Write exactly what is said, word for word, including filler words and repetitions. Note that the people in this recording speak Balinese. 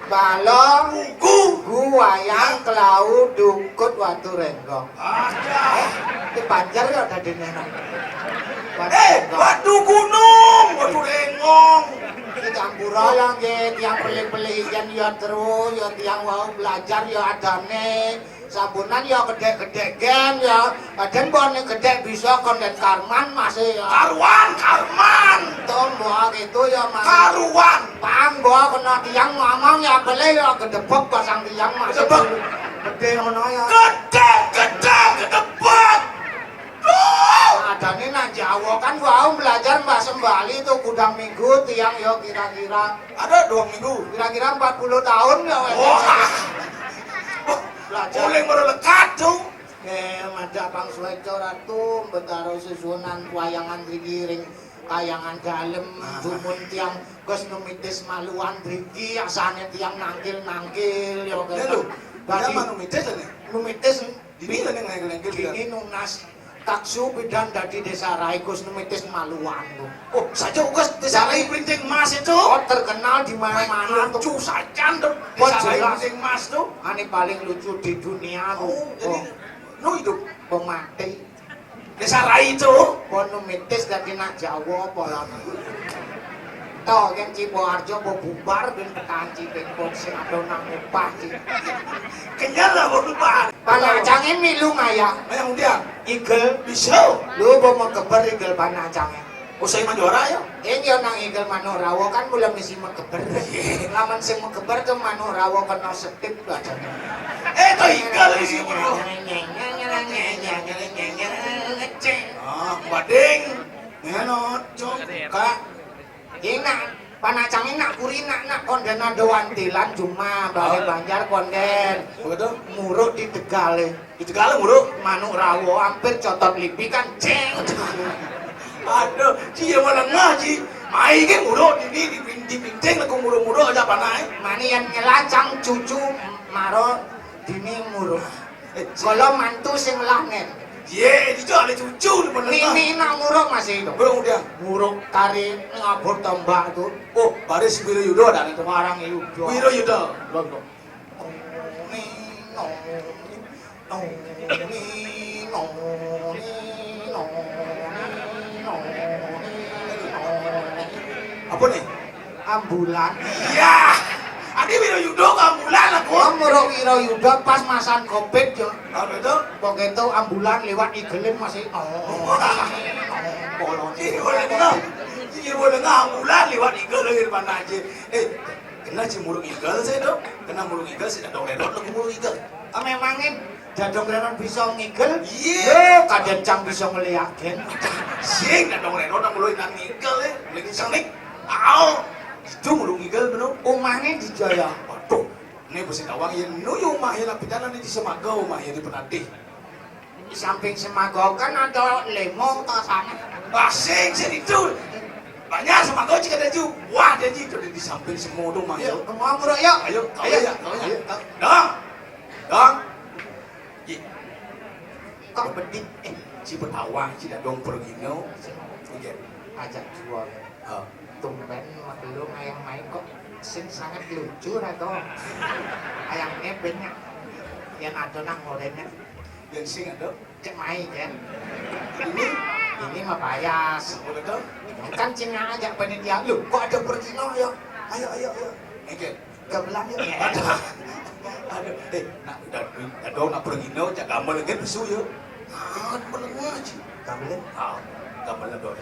Balong, buku, wayang, kelau, dukut, watu renggong. Ada. Eh, di Banjar ya tadinya. Watu Eh, renggong. Watu gunung, watu renggong. Iki campura ya nggih, tiang pelih-pelih ijen ya terus, ya tiang wau belajar ya adane. Sabunan ya gedhe-gedhe gen ya. Kadang mbok nek gedhe bisa kondet karman masih ya. Karuan, karman. Tom mbok gitu ya, Mas. Karuan. Pang mbok kena tiang ngomong ya pelih ya gedebek pasang tiang masih. Gedebek. Gedhe ngono ya. Gedhe, gedhe, gedebek. Duh. Adane nang Jawa kan wau belajar Mbah Sembali tuh gudang minggu tiang ya kira-kira. Ada dua minggu. Kira-kira empat puluh tahun ya, Wes. Wah. Belajar. Mulai merelekat tuh. Eh, madak Pang Sueco Ratu, Betara Susunan, Wayangan Driki ring Kayangan Dalem, Ah. Dumun tiang Gus Numitis Maluan Driki, asane tiang nangkil-nangkil, ya, Ya, lho. Dadi Dia mah Numitis, ya, nih? Numitis. Dini lah ning lengkel-lengkel Dini kita. Nunas Taksu pidan dadi Desa Rai Gus Numitis Maluan tuh. Oh, saja Gus Desa Rai Printing Mas itu. Oh, terkenal di mana-mana tuh. Lucu saja tuh. Wah, Desa Rai jelas. Printing Mas tuh. Ane paling lucu di dunia tuh. Oh, jadi Oh. No hidup. Pemati. Desa Rai itu. Pon Numitis dadi nak Jawa apa lho. To yen Cipoarjo apa bubar ben tekan Cipengkot sing ado nang upah, Ci. Kenyal lah, Bang Lukman. Panacange milu ngayah. Ayo, undian. Igel. Bisa. Lu apa megeber igel panacange? Oh, saya Mandora ya. Ing yo nang igel manuk rawa kan mula misi megeber. Lamun sing megeber ke manuk rawa kena setip lho ajane. Eh, to igel isi manuk. Ah, bading. Ngenot, cok. Kak. Ing nak panacange nak kuri nak, nak konden ado wantilan cuma bale Oh. Banjar konden. Begitu? Muruk di Tegale. Di Tegale muruk? Manuk rawa hampir cotot lipi kan, ceng. Aduh, cie melengah, Ji. Mai ke muruk dini di pin-, di pinting lagu muruk-muruk aja panai. Mani yang nyelacang cucu maro dini muruk. Eh, Ji. Kalau mantu sing lanen. Ye, itu ada cucu di melengah. Nini nak muruk masih itu. Belum udah. Muruk kari ngabur tombak tuh. Oh, baris Wiro Yudo ada nih. Warang Yudo. Wiro Yudo. Loh, loh. Apa nih? Ambulan. Iya. Adi Wiro Yudo ke ambulan aku. Kamu Wiro Yudo pas masan covid yo. Apa itu? Pokoknya itu ambulan lewat igelin masih. Oh. Ini boleh nggak? Ini boleh nggak ambulan lewat igelin mana aja? Eh, kena cemuruk igel saya dong. Kena muruk igel saya dong, redot lagu muruk igel. Ah, memangin jadong renon bisa ngigel? Iya. Yo, kadang cang bisa ngeliakin. Sing, kadang renon nang mulai nang ngigel ya. Mulai ngiseng nih. Au. Itu muruk igel bener. Umahnya di Jaya. Waduh. Ini besi tawang ya. Nu ya umah ya lapitan ini di Semaga umah ya di Penatih. Di samping Semaga kan ada lemo ke sana. Basing sih itu. Banyak Semaga juga ada juga. Wah, ada juga di samping semua tuh mah. Yuk, ke mau, Bro, yuk. Ayo, kau Ayo. Ya, kau ya. Ayo. Dong. Dong. Ih. Kok bedik? Eh, si Betawa, si Dadong Pergino. Iya. Ajak jual. Oh. Tumben melu ngayah mai kok sing sangat lucu ra to. Ayamnya banyak. Yang ada nang oranye. Yang sing ada? Cek mai, Jen. Ini? Ini mah payas. Boleh dong? Kan Cina aja panitia. Loh, kok ada Pergino ya? Ayo, ayo, ayo. Oke. Gamelan yuk. Aduh. Aduh, eh, nak, udah, udah dong, nak Pergino, cak gamel lagi bisu ya. Ah, bener aja. Gamelan? Ah, gamelan dong.